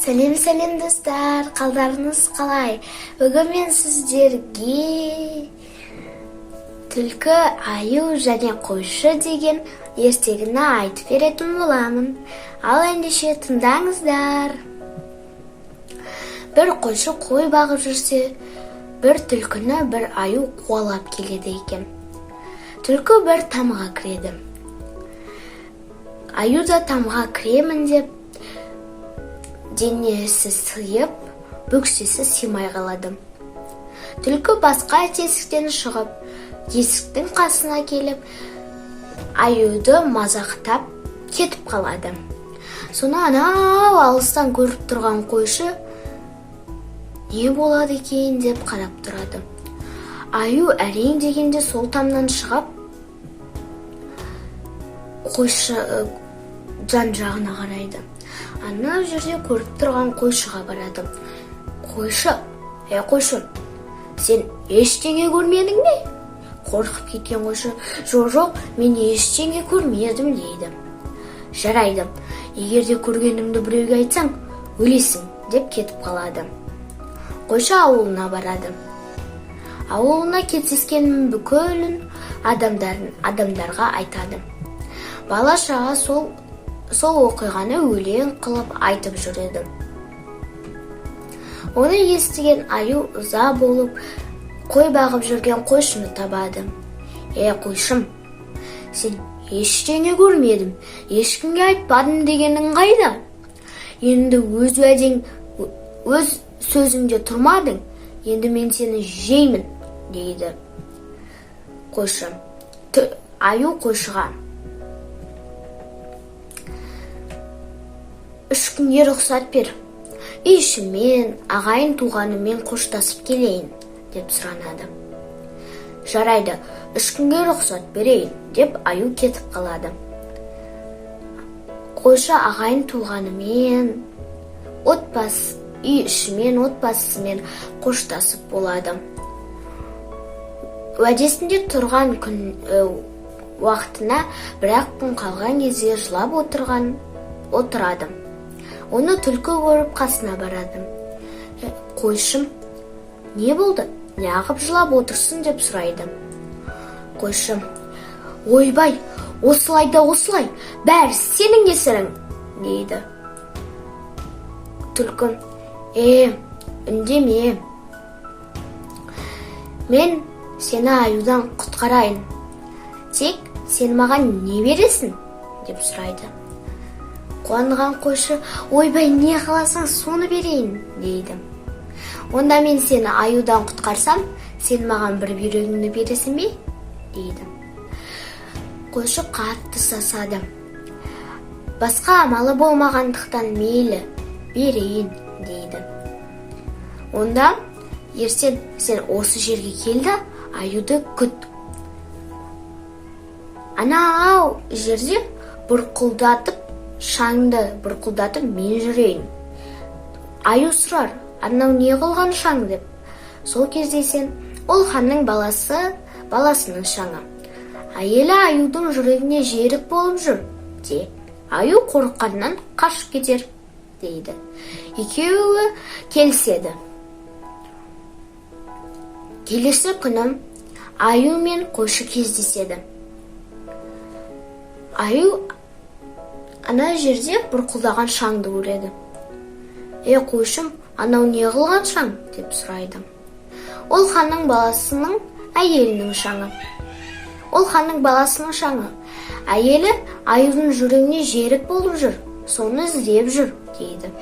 Сәлем, сәлем, достар! Қалдарыңыз қалай? Бүгін мен сіздерге «Түлкі, аю және қойшы» деген ертегіні айтып беретін боламын. Ал ендеше тыңдаңыздар. Бір қойшы қой бағып жүрсе, бір түлкіні бір аю қуалап келеді екен. Түлкі бір тамға кіреді. Аю да тамға кіремін деп, денесі сыйып, бөксесі сыймай қалады. Түлкі басқа тесіктен шығып, есіктің қасына келіп, аюды мазақтап кетіп қалады. Соны анау алыстан көріп тұрған қойшы не болады екен деп қарап тұрады. Аю әрең дегенде сол тамнан шығып, қойшы жан жағына қарайды. Ана жерде көріп тұрған қойшыға барады. Қойшы, е, қойшы, сен ештеңе көрмедің бе? Қорқып кеткен қойшы: «Жоқ, жоқ, мен ештеңе көрмедім», – дейді. «Жарайды, егер де көргеніңді біреуге айтсаң, өлесің», – деп кетіп қалады. Қойшы ауылына барады. Ауылына кездескенін бүкілін адамдарға айтады. Бала шаға сол оқиғаны өлең қылып айтып жүреді. Оны естіген аю ыза болып, қой бағып жүрген қойшыны табады. «Е, қойшым, сен ештеңе көрмедім, ешкімге айтпадым дегенің қайда? Енді өз уәдең, өз сөзіңде тұрмадың, енді мен сені жеймін», – дейді қойшы. Аю қойшыға: «3 күнге рұқсат бер, үй ішіммен, ағайын туғаныммен қоштасып келейін», – деп сұранады. «Жарайды, 3 күнге рұқсат берейін», – деп аю кетіп қалады. Қойшы ағайын туғанымен, отбасы, үй ішімен, отбасысымен қоштасып болады. Уәдесінде тұрған күн уақытына бір ақ күн қалған кезде жылап отырады. Оны түлкі көріп, қасына барады. «Қойшым, не болды, неғып жылап отырсың?» – деп сұрайды. Қойшы: «Ойбай, осылай да осылай, бәрі сенің кесірің», – дейді. Түлкі: «Е, үндеме, мен сені аюдан құтқарайын, тек сен маған не бересің?» – деп сұрайды. Қуанған қойшы: «Ойбай, не қаласаң, соны берейін», – дейді. «Онда мен сені аюдан құтқарсам, сен маған бір бүйрегіңді бересің бе?» – дейді. Қойшы қатты сасады. Басқа амалы болмағандықтан: «Мейлі, берейін», – дейді. «Онда ертең сен осы жерге кел да, аюды күт. Анау жерде бұрқылдатып, шаңды бұрқылдатып мен жүрейін. Аю сұрар: анау не қылған шаң деп. Сол кезде сен: ол ханның баласының шаңы, әйелі аюдың жүрегіне жерік болып жүр де, аю қорыққаннан қашып кетер», – дейді. Екеуі келіседі. Келесі күні аю мен қойшы кездеседі. Аю ана жерде бұрқылдаған шаңды көреді. «Е, қойшым, анау не қылған шаң?» – деп сұрайды. «Ол ханның баласының әйелінің шаңы. Ол ханның баласының шаңы. Әйелі аюдың жүрегіне жерік болып жүр, соны іздеп жүр», – дейді.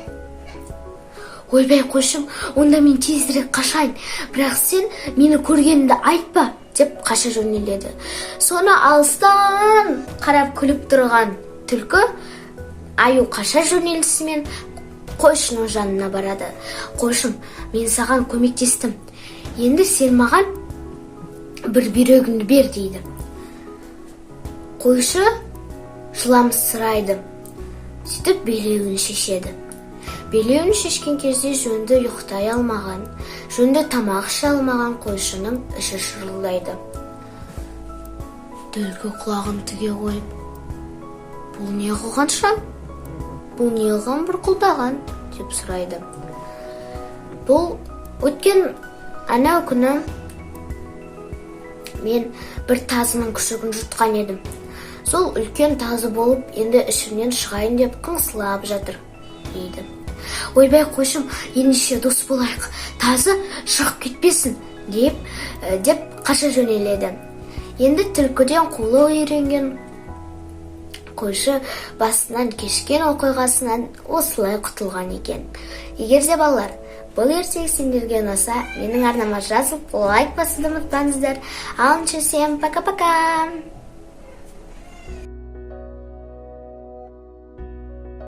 «Ойбай, қойшым, онда мен тезірек қашайын, бірақ сен мені көргеніңді айтпа», – деп қаша жөнеледі. Соны алыстан қарап күліп тұрған түлкі аю қаша жөнелісімен қойшының жанына барады. «Қойшым, мен саған көмектестім, енді сен маған бір бүйрегіңді бер», – дейді. Қойшы жыламсырайды. Сөйтіп белеуін шешеді. Белеуін шешкен кезде жөнді ұйықтай алмаған, жөнді тамақ іше алмаған қойшының іші шырылдайды. Түлкі құлағын тіге қойып: «Бұл не қылған шаң? Бұл не қылған бұрқылдаған?» – Деп сұрайды. Бұл өткен анау күні мен бір тазының күшігін жұтқан едім. Сол үлкен тазы болып, енді ішімнен шығайын деп қыңсылап жатыр, дейді. Ойбай, қойшым, ендеше дос болайық, тазы шығып кетпесін, деп қаша жөнеледі. Енді түлкіден қулық үйренген қойшы басынан кешкен оқиғасынан осылай құтылған екен. Егер де, балалар, бұл ертегі сендерге ұнаса, менің арнама жазылып, лайк басуды ұмытпаңыздар. Ал всем пока пока.